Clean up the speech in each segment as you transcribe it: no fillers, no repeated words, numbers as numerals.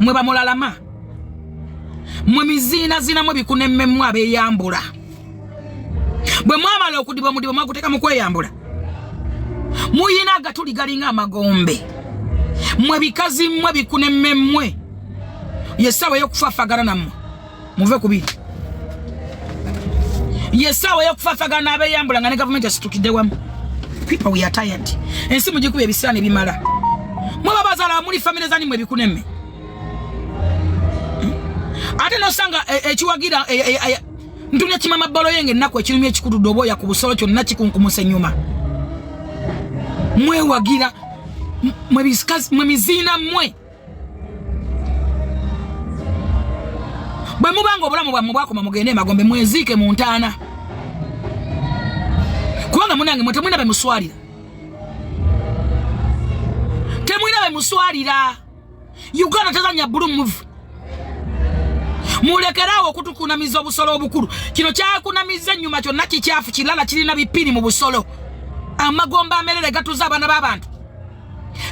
Mwe bamulalama, mwe miziinazina, mwe bikunemmemmwe abeeyambula. Bwe mwamala okudiba omudibo mwaguteeka mu kweyambula. Muyina agatuli galinga amagombe. Mwe bikazi mmwe bikunemmemmwe, yessaawa ey'okufafagana nammwe, muve ku biri. Yessaawa ey'okufafagana n'abeeyambula nga ne gavumenti esitukidde wamu. People, we are tired. Ensi mugikuba ebiseera ne bimala. Mwe babazaala muli famire zani mwe bikunemme? Ate nosanga ekiwagira ntunya kimama balo yenge ennaku ekirumya ekikutudde obwoya ku busolo kyonna kikunkumuse nyuma. Mwewagira mwe miziina mmwe. Bwe mubanga obulamu bwammwe bwakoma, mugende emagombe mweziike mu ntaana, kubanga munange mwe temulina be muswalira, temulina be muswalira. Uganda tezanya blue movie. Mulekeraawo okutukunamiza obusolo obukulu. Kino kyakunamiza ennyuma kyonna kikyafu, kirala kirina bipini mu busolo, amagomba amerere gatuza abaana b'abantu.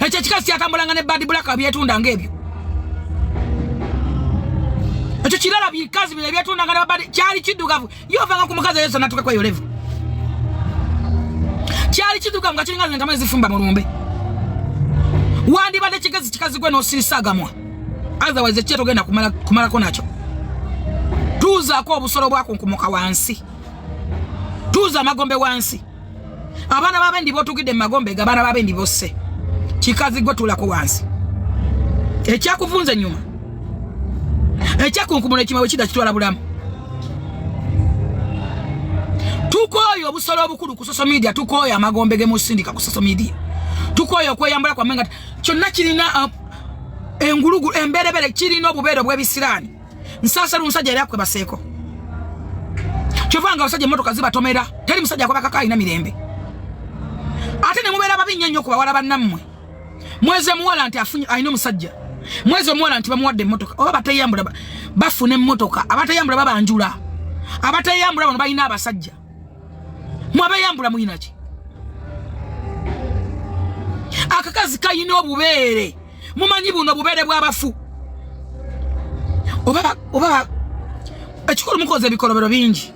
Ekyo ekikazi kyatambulanga ne Bad Black byetunda ngaebyo. Ekyo kirala bikazi bino ebyetundanga ne bad kyali kiddugavu. Yovanga ku mukazi eyo natuka kweyo level. Kyali kiddugavu nga kiringa ntamu ezifumba mu lumbe. Wandibadde kigezi kikazi gwe n'osirisa agamwa, otherwise ekyo togenda kumalako nakyo. Tuuzaako obusolo bwakunkumuka wansi, tuuza amagombe wansi. Abaana babendi botugidde mu magombe ga abaana babendi bosse. Kikazi gwe tuulako wansi. Ekyakuvunza ennyuma, ekyakunkumula ekima wekida kitwala bulamu. Tukooye obusolo obukulu ku social media, tukooye amagombe ge musindika ku social media, tukooye okweyambula kwammwe nga kyonna kirina engulugu emberebere, kirina obubeere obw'ebisiraani. Nsaasala omusajja yali akwebaseeko, kyova nga abasajja emmotoka zibatomera. Teri musajja akwebakako alina mirembe. Ate ne mubeera babi nnyo nnyo ku bawala bannammwe. Mweze muwala nti afunye, alina omusajja, mwezi omuwala nti bamuwadde emmotoka. Oba bateyambula bafuna emmotoka, abateyambula babanjula, abateyambula bano balina abasajja. Mwe abeyambula muyina ki? Akakazi kayina obubeere, mumanyi buno obubeere bw'abafu. Oba ekikulu mukoze ebikolobero bingi.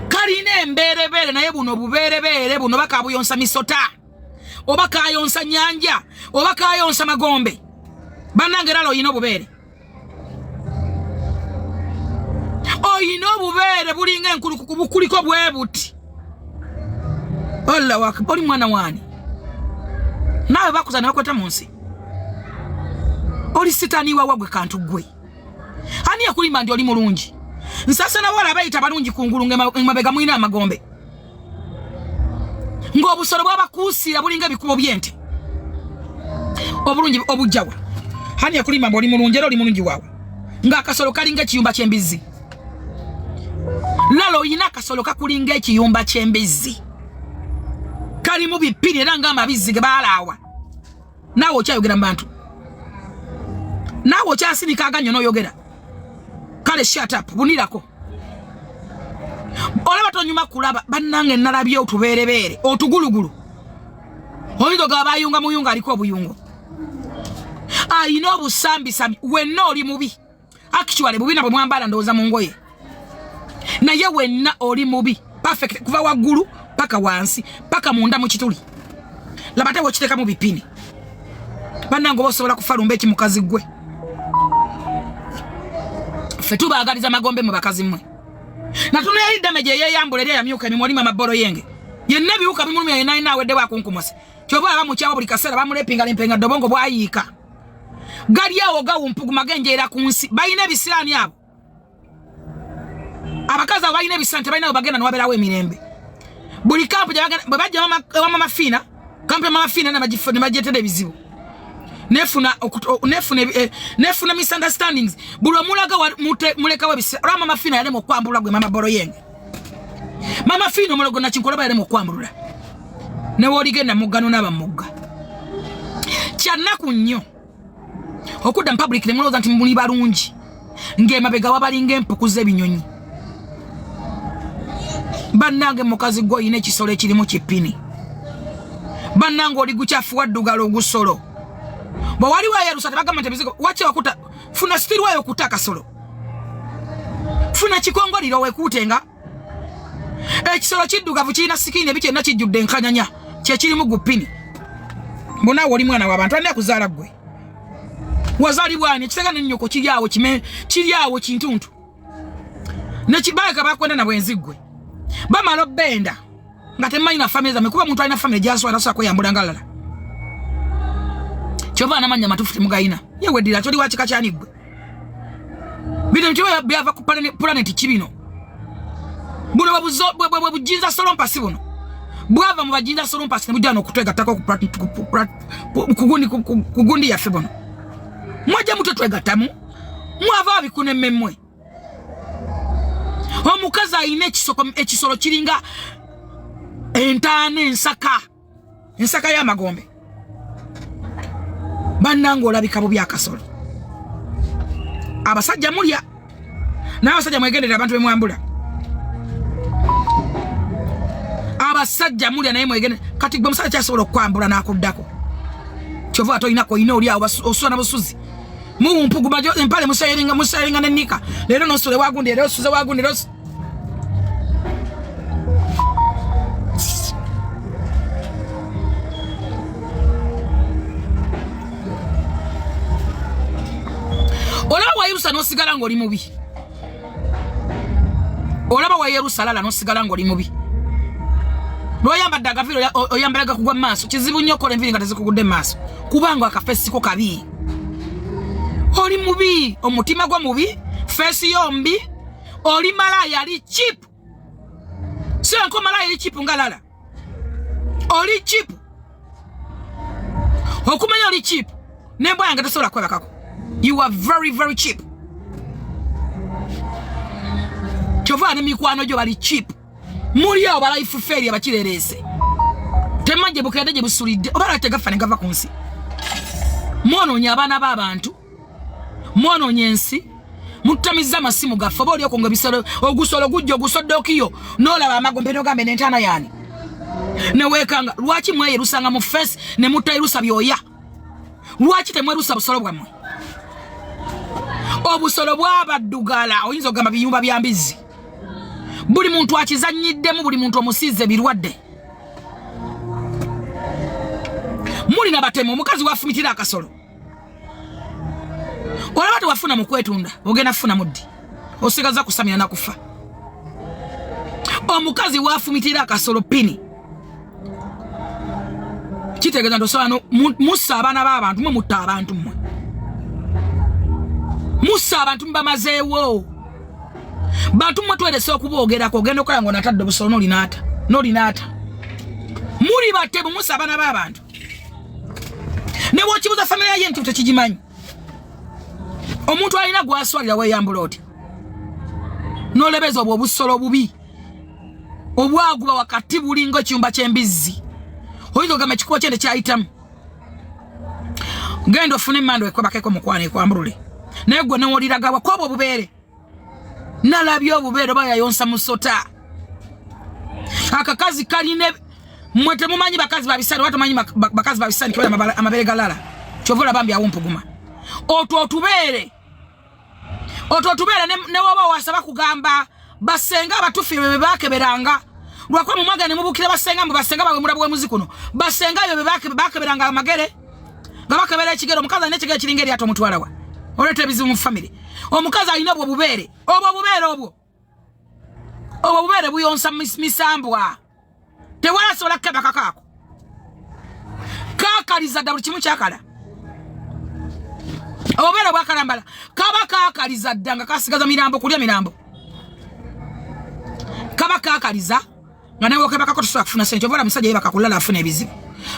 Kalina embeerebeere, naye buno obubeerebeere buno bakabuyonsa misota, oba kayonsa nyanja, oba kayonsa magombe. Bannange, era oyina obubeere, oyina obubeere bulinga enkulukuku, bukuliko bwe buti. Allahu akbar! Oli mwana waani naawe? Bakuza ne bakweta mu nsi. Oli sitaani wawa gwe kantu gwe? Ani yakulimba nti oli mulungi? Nsasa nawala abayita balungi kungulu, ngaemabega mulina amagombe, ng'obusolo bwabakuusiira bulinga ebikubo by'ente. Obulungi obujjawa? Hani yakulimba mbu oli mulungi? Era oli mulungi waawe ng'akasolo kalinga ekiyumba ky'embizzi? Lalo oyina akasolo kakulinga ekiyumba ky'embizzi, kalimu bipini era ng'amabizzi ge baalaawa. Naawe okyayogera mu bantu, naawe okyasinika agannyo n'oyogera. Kale shut up, bunirako. Olaba tonyuma kulaba. Bannange, nalabye otubeerebeere otugulugulu, oyinza ogaba bayunga muyunga aliko obuyungo, ayina obusambisambi. Wenna oli mubi. Actually bubi nabwe mwambala ndowooza mu ngoye, naye wenna oli mubi perfect kuva waggulu paka wansi, paka munda mu kituli. Laba ate wekiteekamu bipini. Bannange, oba osobola kufa lumba eki mukazi gwe? Ffe tubaagaliza magombe mu bakazi mmwe. Natuna yali damage eyeyambula eri eyamyuka emimwa. Oli mama bolo yenge yenna ebiwuka bimulumya, yenna alina aweddewo akunkumuse. Kyova aba mukyawa buli kaseera bamulepinga lempenga ddobongo bwayiika gali awo gawumpuguma genjeera ku nsi. Balina ebisiraani abo abakazi abo, balina ebisiraani, tebalina we bagenda newabeerawo emirembe. Buli kampu bwe bajja ewa Mama Fiina, kampu ya Mama Fiina ne bagyetera ebizibu, nefuna misunderstandings. Buli omulaga mulekawo ebisiraani olwa Mama Fiina yalema okwambulula. Gwe mama bolo yenge, Mama Fiina omulogo nakinkola yalema okwambulula, newoligenda muggano n'aba mugga. Kyannaku nnyo okudda mu public ne mulowooza nti muli balungi, ng'emabega wabalinga empuku z'ebinyonyi. Bannange, mukazi gwe olina ekisolo ekirimu kipini. Bannange, oli gukyafuwa ddugala ogusolo. Bwe wali weeyerusa tebagamba nti ebizigo waki wakuta funa sitiri wayo okuta akasolo. Funa kikongoliro weekuutenga. Ekisolo kiddugavu kirina sikiini ebi kyonna kijjudde enkanyanya kyekirimu gupini. Mbonaawe oli mwana w'abantu ani akuzaala ggwe? Wazaalibwa ani? Ekisega ne nnyoko kiri awo kime kiri awo kintuntu. Nekibaaka bakwenda na bwenzi ggwe. Bamala obbenda nga temumanyi na famire zammwe kuba omuntu alina famire gyaswala tasobola kweyambula nga lala. Kyova n'amannya amatuufu temugayina. Ye weddira kyoli wa kika kyani ggwe? Bino bityo byava ku planet ki bino? Buno bwe bujinza solompasi buno. Bwava mu bajinza solompasi ne bujja n'okutwegattako ku gundi yaffe buno. Mwajja mutwe twegattamu. Mwava abikune mmemmwe. Omukazi alina ekisolo kiringa entaana ensaka. Ensaka y'amagombe. Bannange olabika bubi akasolo. Abasajja mulya. N'abasajja mwegenderera abantu be mwambula. Abasajja mulya naye mwegenderera. Kati gwe omusajja kyasobola okukwambula n'akuddako. Kyova tolinako olina oli awo osula na busuzi. Muwumpuguma empale musayiringa musayiringa ne nika. Leero nosula wagundi leero osuze wagundi leero. Olaba wayerusa n'osigala ng'oli mubi. Olaba wayerusa lala n'osigala ng'oli mubi. Lw'oyambadde agaviiri oyambala gakugwa mu maaso. Kizibu nnyo okukola enviiri nga tezikugudde mu maaso. Kubanga akafesi ko kabi. Oli mubi, omutima gwo mubi, feesi yo mbi, oli malaaya ali cheap. Si enko malaaya eri cheap nga lala. Oli cheap. Okumanya oli cheap. N'embwa yange tosobola kwebakako. You are very very cheap. Kyova ne mikwano gyo bali cheap. Muli awo ba life failure abakirereese. Temanyi gye bukedde gye busulidde oba lwaki tegafa ne gava ku nsi. Mwonoonye abaana b'abantu. Mwonoonye ensi. Mututamizza amasimu gaffe oba oli okwo ng'ebisolo ogusolo gujja ogusoddokiyo n'olaba amagombe n'ogamba eno entaana yaani. Ne weekanga lwaki mweyerusanga mu face ne mutayirusa byoya? Lwaki temwerusa busolo bwammwe? Obusolo bwabaddugala oyinza okugamba biyumba bya mbizzi. Buli muntu akizannyiddemu, buli muntu omusiize birwadde. Mulina batemu, omukazi wafumitira akasolo. Olaba tewafuna mu kwetunda, ogenda kufuna muddi. Osigaza kusamira na kufa. Omukazi wafumitira akasolo pini. Kitegeeza nti osobola mussa abaana b'abantu, mwe mutta abantu mmwe. Mussa abantu mubamazeewo. Bantu mmwe twerese okuboogerako, ogenda okukola ng'onatadde obusolo n'olinaata, n'olinaata. Muli batemu, mussa abaana b'abantu. Ne bw'okibuuza famire ye nti tekigimanyi. Omuntu alina gw'aswalira weeyambula otya? N'olebeza obwo obusolo obubi. Obwaguba wakati bulinga ekiyumba ky'embizzi. Oyinza okugamba ekikubo kyende kyayitamu. Genda ofune emmando ekwebakeko mukwano ekwambulule. Naye gwe newoliragawa kwobwo obubeere. Nalabye obubeere oba yayonsa musota. Akakazi kalina mmwe temumanyi bakazi babisani oba tomanyi bakazi babisani kibala amabeere galala. Kyova olaba mbi awumpuguma. Otwo otubeere. Otwo otubeere ne woba wasaba kugamba basenga abatufi be bakeberanga. Lwakuba mu mwaga ne mubukira basenga mbu basenga bawe mulabu wemuzi kuno. Basenga byo be bakeberanga amagere. Nga bakebera ekigere, omukazi alina ekigere kiringa eryato omutwala wa. Oleeta ebizibu mu family. Omukazi alina obwo bubeere. Obwo bubeere obwo. Obwo bubeere buyonsa misambwa. Tewali asobola kukebaka kaako. Kaakaliza dda buli kimu kyakala. Obubeere bwakalambala. Kaba kaakaliza dda nga kasigaza mirambo kulya mirambo. Kaba kaakaliza nga nawe okebakako tosobola kufuna ssente. Oba omusajja yebaka kulala afuna ebizibu.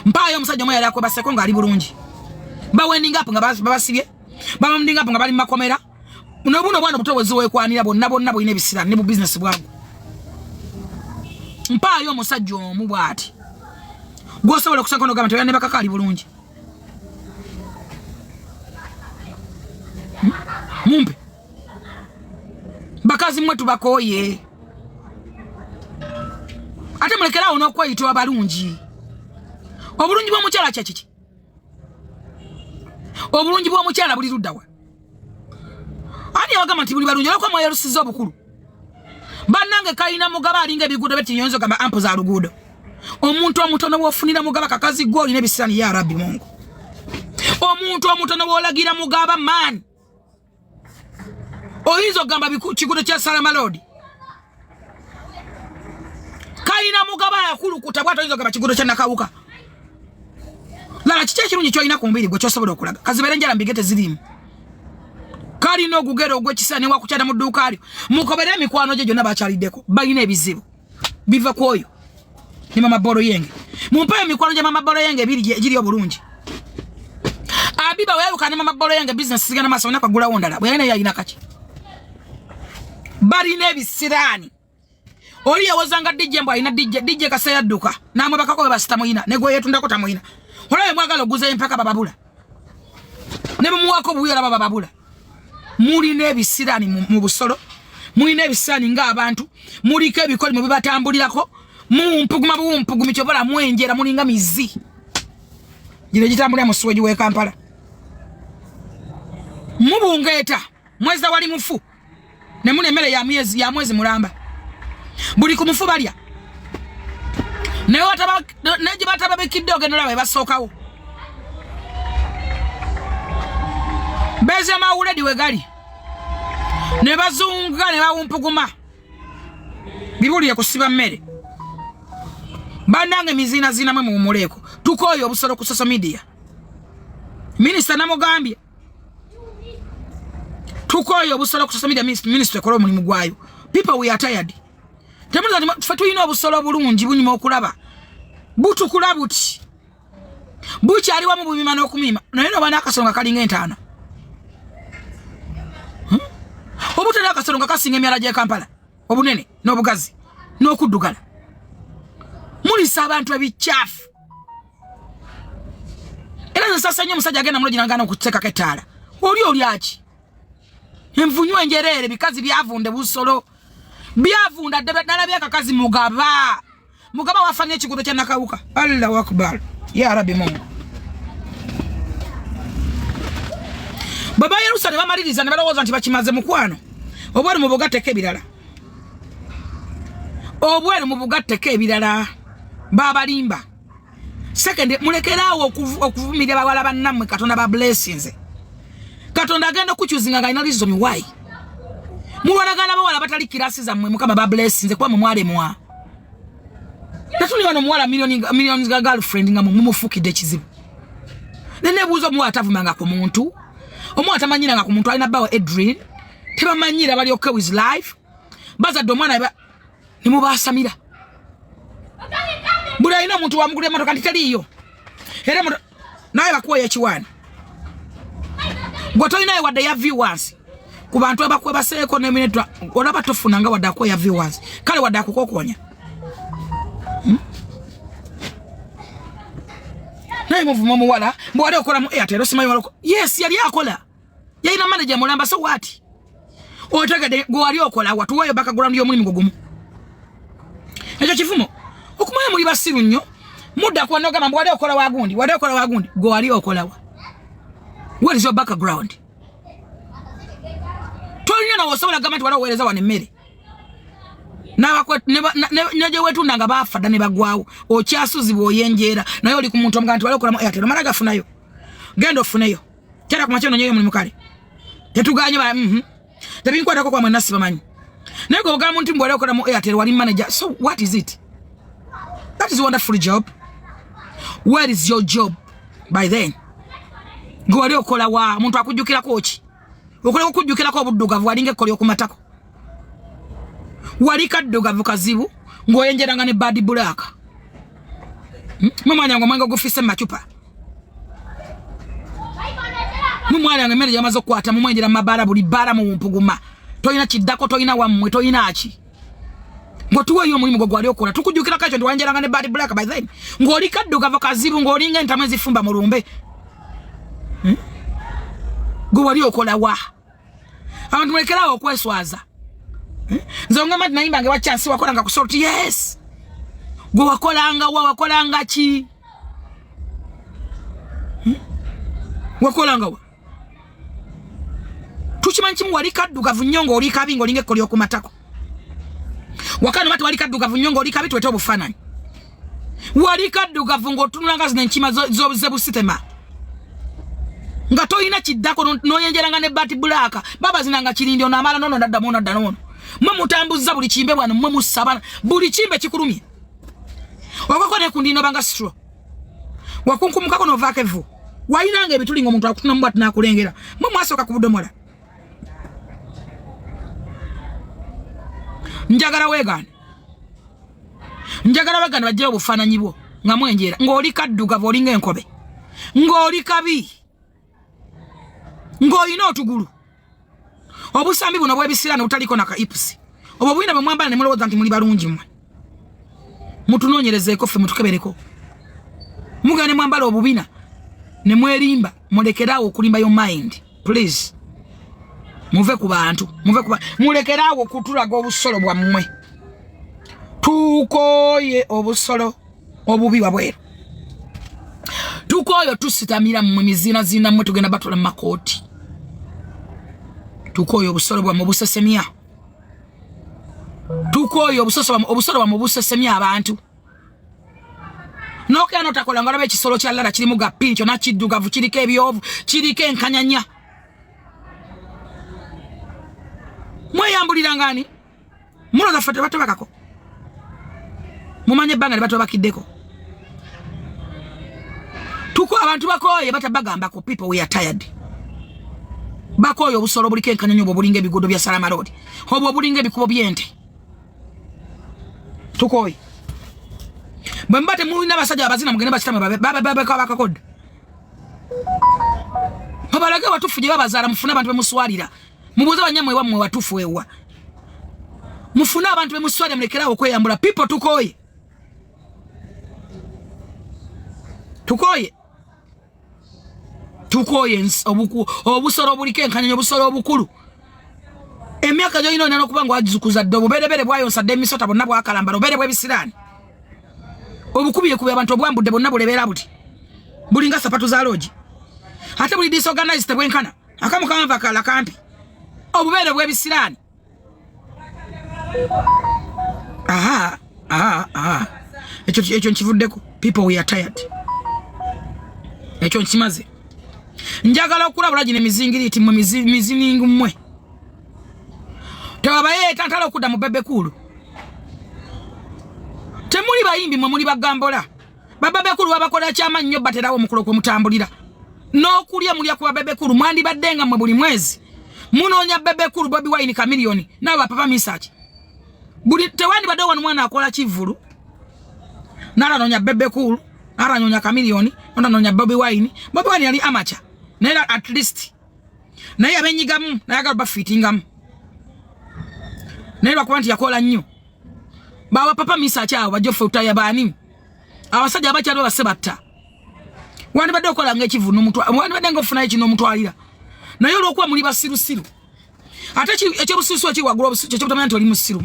Mpaayo omusajja omu yali akwebaseko ng'ali bulungi. Bawending up nga babasibye. Bawending up nga bali mu makomera. N'obuno obwana obuto bwe ziweekwanira bonna bonna bulina ebisirani ne bu bizinesi bwabwo. Mpaayo omusajja omu bw'ati gw'osobola okusanga n'ogamba nti oya ne bakaka ali bulungi. Mumpe. Bakazi mmwe tubakooye. Ate mulekeraawo n'okweyita abalungi. Obulungi bw'omukyala kye kiki? Obulungi bw'omukyala buli luddawa? Ani yabagamba nti buli balungi olwokuba mwayalusiza obukulu? Bannange kalina mugaba alinga ebiguudo betinyonzo gamba ampu za luguudo. Omuntu omutono wofunira mugaba kakazi gwe olina ebisirani ya rabbi mungu. Omuntu omutono wolagira mugaba man oyinza okugamba kiguudo kya salamalodi kalina mugaba yakulukuta bwati oyinza okugamba kiguudo kya nakawuka. Lala kiki ekirungi kyolina ku mubiri gwe kyosobola okulaga kazibere enjala mbige teziriimu. Kalina ogugero ogw'ekisa ne wakukyala mu dduuka lyo mukobere emikwano gye gyonna bakyaliddeko balina ebizibu biva ku oyo ne mama bolo yenge. Mumpe emikwano gya mama bolo yenge ebiri egiri obulungi. Abiba weyawuka ne mama bolo yenge bizinesi zigenda maaso olina kwagulawo ndala bwe yalina yalina kaki. Balina ebisiraani. Oli yawozanga DJ mbu alina DJ, DJ kasa yadduka n'amwebakako bwe basitamuyina ne gwe yeetundako tamuyina. Olaba mwagala oguza empaka bababula ne bumuwaako obuwi olaba bababula. Mulina ebisiraani mu busolo, mulina ebisiraani ng'abantu, muliko ebikolimo bibatambulirako, mumpuguma buwumpugumi kyobola mwenjera mulinga mizi gino egitambulira mu suweji w'e Kampala. Mubungeeta mweza wali mufu ne muli emmere ya mwezi mulamba buli ku mufu balya naye gye batababikidde ogenda olaba ebasookawo beze mawuledi we gali ne bazunga ne bawumpuguma bibulire kusiba mmere. Bannange miziinazina mwe muwumuleeko, tukooye obusolo ku social media. Minisita namugambye tukooye obusolo ku social media, minisita ekola omulimu gwayo. People we are tired. Temuza ffe tulina obusolo obulungi bunyuma okulaba butukula buti bukyali wamu bumima n'okumima naye noba n'akasolo nga kalinga entaana obutali akasolo nga kasinga emyala gy'e Kampala obunene n'obugazi n'okuddugala. Mulisa abantu ebikyafu. Era nze sasa nnyo omusajja agenda mulogi nagaana okuteekako ettaala. Oli olyaki? Envunyu enjereere bikazi byavunda busolo byavunda ddala nalabye akakazi mugaba mugaba wafanya ekiguudo kya nakawuka. Allahu akbar ya rabbi mungu. Bwe bayerusa ne bamaliriza ne balowooza nti bakimaze mukwano. Obweru mubugatteko ebirala, obweru mubugatteko ebirala, babalimba. Second, mulekeraawo okuvumirira bawala bannammwe. Katonda ba blessings, Katonda agenda okukyuzinga nga alina reason why mulwanagana bawala batali kirasi zammwe. Mukama ba blessings kuba mwe mwalemwa. Natuli wano omuwala millions ga girlfriend nga mumufukidde ekizibu. Nenebuuza omuwala tavumanga ku muntu, omuwala tamanyiranga ku muntu, alina bbawe Edrin tebamanyira, bali okay with life, bazadde omwana nemubasamira. Buli alina omuntu wamugulira emotoka nti teriiyo era naye bakuwa ekiwaani gwe tolinayo wadde ya viewers ku bantu abakwebaseeko neminetwa olaba tofunanga wadde akuwa ya viewers kale wadde akukokonya naye muvuma omuwala mbu wali okola mu Airtel simanyi. Yes, yali akola, yalina manager mulamba. So what? Otegedde gwe wali okola watuwayo background y'omulimu gwo gumu. Ekyo kivumo okumanya muli basiru nnyo. Mudda kuwa nogamba mbu wali okola wagundi, wali okola wagundi. Gwe wali okola wa? What is your background? Tolina nawe osobola gamba nti wali oweereza wano emmere negye wetunda nga baafa dda ne bagwawo okyasuzibwa oyenjeera naye oli ku muntu omugaa nti wali okolamu Airtel omala gafunayo genda ofuneyo tera kumakya ononyeyo omulimu. Kale tetuganye ba tebinkwatako kwa mwenna sibamanyi naye gwe ogamba nti mbwali okola mu Airtel wali manager, so what is it? That is a wonderful job. Where is your job by then? Gwe wali okola wa? Omuntu akujjukirako ki? Okola okujjukirako obuddugavu walinga ekkoli okumatako wali kaddugavu kazibu ng'oyenjeranga ne bad black. Mumwanya nga omwenge ogufise mu macupa mumwanya nga emmere gyamaze okukwata mumwenjera mu mabaala buli bbaala muwumpuguma tolina kiddako tolina wammwe tolina ki ng'otuweeyo omulimu gwe gwali okola tukujjukirako ekyo nti wanjeranga ne bad black by then ng'oli kaddugavu kazibu ng'olinga entamu ezifumba mu lumbe. Gwe wali okola wa? Abantu mulekerawo okweswaza. Nze ongamba nti nayimba ngewa chance wakolanga ku Salt. Yes, gwe wakolanga wa? Wakolanga ki? Wakolanga wa? Tukimanyi kimu, wali kaddugavu nnyo ng'oli kabi, ng'olinga ekkoli okumatako. Wakano bati wali kaddugavu nnyo ng'oli kabi, tuwete obufaananyi. Wali kaddugavu ng'otunula nga zino enkima z'obusitema, nga tolina kiddako, n'oyenjeranga ne bati bulaaka babazinanga kirindi. Ono amala nono naddamu, ono adda nono. Mwe mutambuza buli kimbe bwano, mwe musaba buli kimbe kikulumye. Wakwako ne ku ndino banga straw, wakunkumukako novaako evvu, walinanga ebituli nga omuntu akutunamu bwati nakulengera. Mwe mwasooka ku budomola. Njagala weegaane, njagala weegaane bajjeyo obufaananyi bwo nga mwenjeera, ng'oli kaddugavu, olinga enkobe, ng'oli kabi, ng'olina otugulu. Obusambi buno bwebisiraani obutaliko naka ipusi, obwo bwina bwe mwambala ne mulowooza nti muli balungi. Mmwe mutunoonyerezeeko ffe, mutukebereko. Mugenda ne mwambala obubina ne mwerimba. Mulekeraawo okulimba your mind, please. Muve ku bantu, muve ku mulekeraawo okutulaga obusolo bwammwe. Tukooye obusolo obubi wabweru, tukooye tusitamira mmwe mizinazina. Mmwe tugenda batula mu makooti. Tukooye obusolo bwammwe obusesemya, tukooye obusolo bwammwe obusesemya abantu. Nokera notakola nga olaba ekisolo kya lara kirimu gapini, kyonna kiddugavu, kiriko ebyovu, kiriko enkanyanya. Mweyambulira ngani mulowooza ffe tebatubakako? Mumanye ebbanga ne batubakiddeko. Tuko abantu bakooye batabagambako. People, we are tired. Bakooye obusolo obuliko enkanyanya, obwo obulinga ebiguudo bya Salama Road, obwo obulinga ebikubo by'ente. Tukooye. Bwe muba temulina abasajja abazina, mugende bakitamwe babakakodda, mubalage watufu gye babazaala. Mufune abantu bemuswalira, mubuuze banyammwe wammwe watufu ewa. Mufune abantu bemuswalira, mulekerawo okweyambula. People, tukooye, tukooye, tukooye obusolo obuliko enkanyanya, obusolo obukulu. Emyaka gyolina olina n'okuba nga wagizukuza dde. Obuberebere bwayonsa dde emisota, bonna bwakalambala, obubeere bw'ebisiraani obukubyekubye abantu, obwambudde bonna bulebeera buti, bulinga sapatu za loogi, ate buli disorganized, tebwenkana, akamu kawanvu akalala kampi, obubeere bw'ebisiraani. Aha, aha, aha, ekyo nkivuddeko. People, we are tired. Ekyo nkimaze. Njagala okulabula gino emizingiriti mmwe, miziningu mmwe. Tewabaye etantala okudda mu Bebe Cool. Temuli bayimbi mmwe, muli bagambola. Ba Bebe Cool babakola kyamaanyi nnyo, baterawo omukulo kwe mutambulira n'okulya mulya ku ba Bebe Cool. Mwandibadde nga mmwe buli mwezi munoonya Bebe Cool, Bobi Wine, Chameleone n'abo bapapa misaki. Buli tewandibadde wano mwana akola kivvulu n'atanoonya Bebe Cool, n'atanoonya Chameleone, n'atanoonya Bobi Wine. Bobi Wine yali amateur, naye at least naye yabenyigamu, nayagala bafiitingamu, naye lwakuba nti yakola nnyo. Baba papa misaki abo bajoffe utaya baani, abasajja abakyali babase batta. Wandibadde okola nga ekivu, wandibadde nga ofunayo kino omutwalira, naye olwokuba muli basirusiru, ate ekyobusirusiru ekiri waggulu kyekyobutamanya nti oli musiru.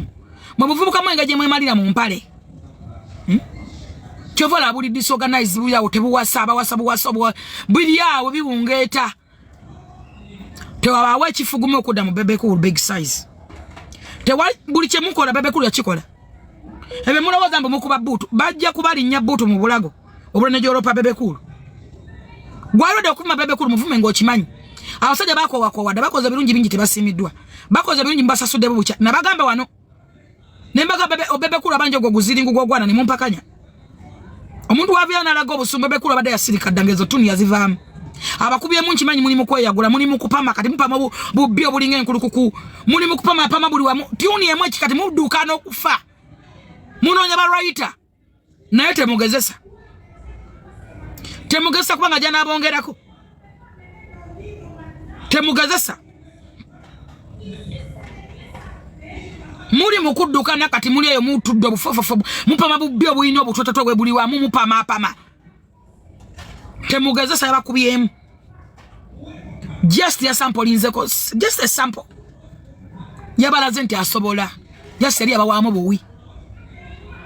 Mwe buvubuka mwenga gye mwemalira mu mpale, Kyova olaba buli disorganized, buli awo tebuwasa, abawasa buwasa buli awo biwungeeta. Tewabaawo ekifuguma okudda mu Bebe Cool big size. Tewali. Buli kyemukola Bebe Cool yakikola. Ebyo mulowooza mbu mukuba buutu, bajja kubalinnya buutu mu bulago obulene gyolopa Bebe Cool. Gwalodde okuvuma Bebe Cool, muvume ng'okimanyi. Abasajja bakoowakowadde, bakoze ebirungi bingi, tebasiimiddwa. Bakoze ebirungi, mubasasudde bubukya. Nabagamba wano nembaga Bebe Cool abanja ogwo guziringu gwogwana ne mumpakanya. Omuntu waviira n'alaga obusumba. Bebe Cool abadde yasirika dda ng'ezo tuni yazivaamu. Abakubyemu nkimanyi muli mu kweyagula, muli mu kupama. Kati mupama bubbi obulinga enkulukuku, muli mu kupamapama buli wamu. Tune emu eki kati mudduka n'okufa, munoonya balwayita, naye temugezesa, temugezesa kubanga gyanaabongerako. Temugezesa, muli mukuddukana. Kati muli eyo mutudde obufofofo, mupama bubbi obulina obutwetotwe bwe buli wamu, mupamaapama. Temugezesa, yabakubyemu. Just yasampolinzeko, just a sample, yabalaze nti asobola. Just yali yabawaamu buwi.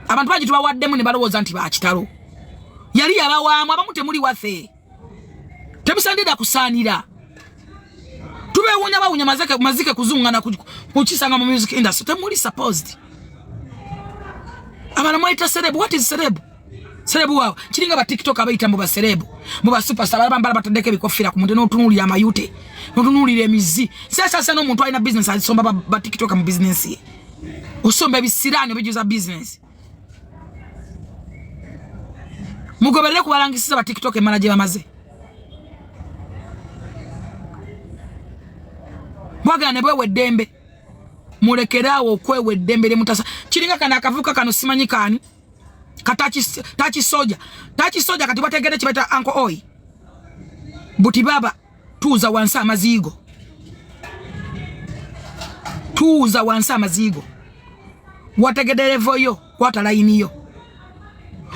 Abantu bangi tubawaddemu ne balowooza nti bakitalo. Yali yabawaamu. Abamu temuli waffe. Temusandida kusaanira. Tubewunya bawunya mazike mazike kuzungana kukisanga mu music industry. Temuli supposed. Abana mwayita celeb. What is celeb? Celeb wao. Kiringa ba TikTok abayita mu ba celeb. Mu ba superstar baba bataddeko ebikofiira ku mutwe n'otunuulira amayute. N'otunuulira emizi. Sasa sasa n'omuntu alina business alisomba ba, ba TikTok mu business ye. Osomba ebisiraani obijuza business. Mugoberere kubalangisiza ba TikTok emala gye bamaze. Bwagala ne bwewa eddembe. Mulekere awo okwewa eddembe lye mutasa. Kiringa kano akavuka kano simanyi kaani. Katakisoja. Takisoja kati bategedde kye bayita Uncle Oi. Buti baba tuuza wansi amaziigo. Tuuza wansi amaziigo. Wategedde level yo, kwata layini yo.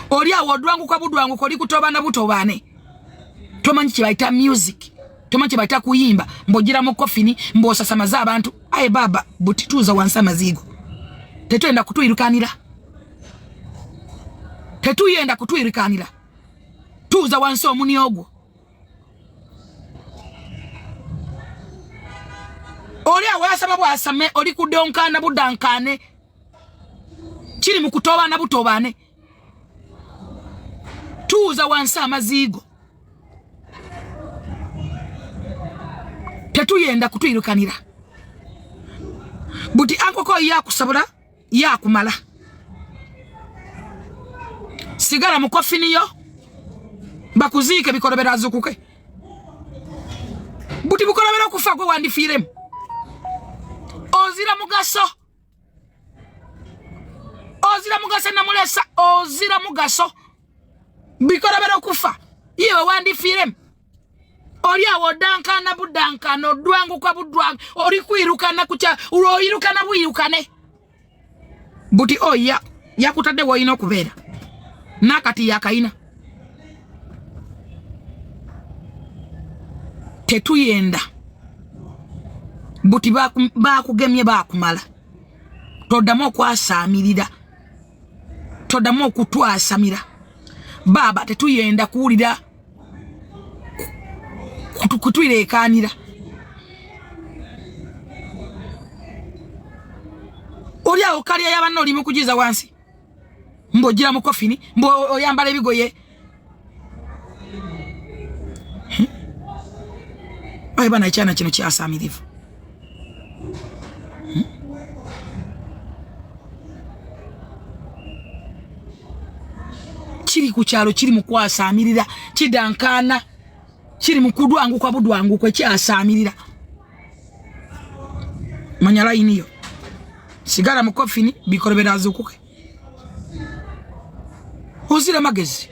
Oli awo odwanguka budwanguka oli kutobana butobane. Tomanyi kye bayita music. Tomanyi kye bayita kuyimba. Mbojira mu kofini, mbosasamaza abantu. Aye baba, buti tuuza wansi amaziigo. Tetwenda kutuyirukanira. Tetuyenda kutuyirukanira. Tuuza wansi omuni ogwo. Oli awo yasaba bwasame, oli kudonkana budankane. Kiri mu kutobana butobane. Tuuza wansi amaziigo. Tetuyenda kutuyirukanira. Buti ankoko yakusabula yakumala. Sigala mu kofini yo bakuziike bikolobera azukuke. Buti bukolobera okufa gwe wandifiiremu. Ozira mugaso. Ozira mugaso namulesa ozira mugaso. Bikolobera okufa iwe wandifiiremu. Oli awo odankana budankana odwanguka budwang oli kwirukana kucha uloirukana bwirukane. Buti oya yakutadde woyina okubeera nakati yakayina. Tetuyenda. Buti bakugemye bakumala. Toddamu okwasaamirira. Toddamu okutwasamira. Baba tetuyenda kuwulira kutwireekaanira. Oli awo kalya ya banno oli mu kujiza wansi. Mbu ojjira mu kofini, mbu oyambala ebigoye. Ayi bana ekyana kino kyasaamirivu. Kiri ku kyalo kiri mu kwasaamirira, kidankaana, kiri mu kudwanguka budwanguka ekyasaamirira. Manya layini yo. Sigala mu kofini bikolobera azukuke. Ozira magezi.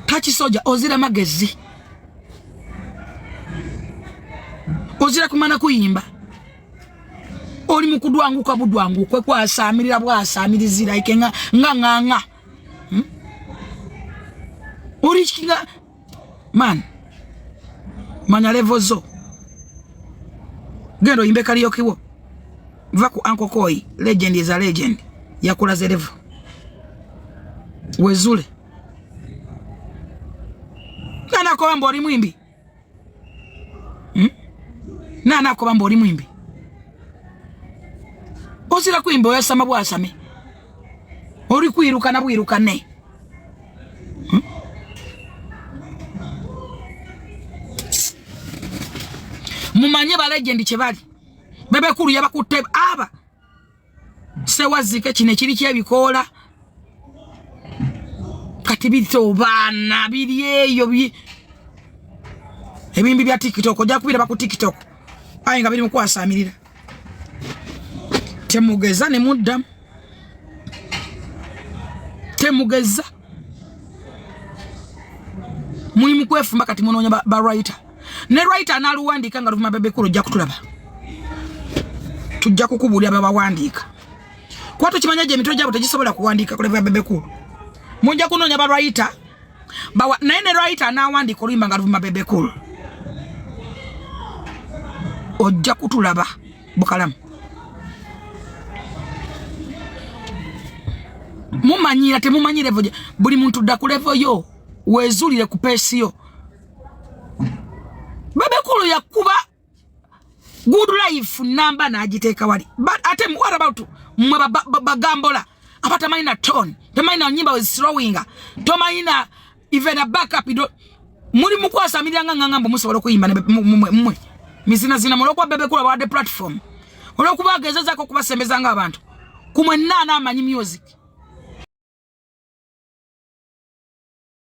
Takisoja ozira magezi. Ozira kumana kuyimba. Oli mu kudwanguka budwanguka kwasaamirira bwasaamirizira ike nga nga nga nga. Oli kinga man. Manya level zo. Genda oyimbe karaoke wo. Va ku Uncle Koi, legend is a legend. Yakulaze level. Wezule. Nana koba mbu oli mwimbi. Nana koba mbu oli mwimbi. Ozira kuimba oyasama bwasame. Oli kwirukana bwirukane. Mumanye ba legend kye bali. Bebe Cool yabakutte aba. Sewazike kino ekiri ky'ebikoola. Kati bitobaana biri eyo ebimbi bya TikTok ojja kubiraba ku TikTok. Aye nga biri mu kwasaamirira. Temugeza ne muddamu. Temugeza. Muli mu kwefumba kati munoonya ba writer. Ne writer anaaluwandiika nga luvuma Bebe Cool ojja kutulaba. Tujja kukubuulira babawandiika. Kuba tukimanya gye emitwe gyabwe tegisobola kuwandiika ku level ya Bebe Cool. Mujja kunoonya ba writer. Bawa, naye ne writer anaawandiika oluyimba nga luvuma Bebe Cool. Ojja kutulaba bukalamu. Mumanyira, temumanyi level. Buli muntu dda ku level yo, wezuulire ku pace yo. Bebe Cool yakuba Good Life namba n'agiteeka wali. But ate what about mmwe bagambola abatamanyi na tone, tomanyi na nyimba wezislowinga, tomanyi na even a backup? Muli mukwasamirira nga ngamba musobola okuyimba mmwe mizinazina mulwokuba Bebe Cool abawadde platform, olwokuba agezezaako okubasembeza nga abantu kumwenna anaamanyi music.